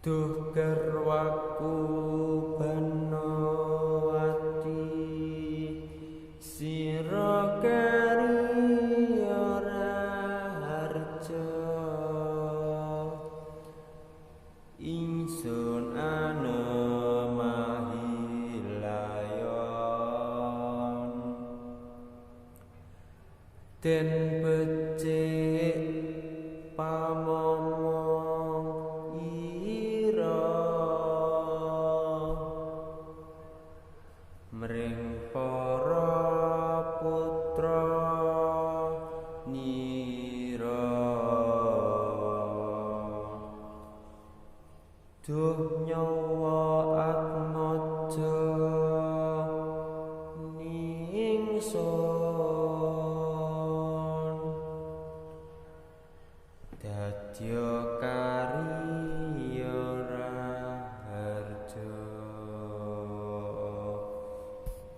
Duh garwaku Banowati, sira kari ora harja, ingsun anemahi layon. Den becik pamomong ira mring para putra nira. Duh nyawa atmaja ningsun.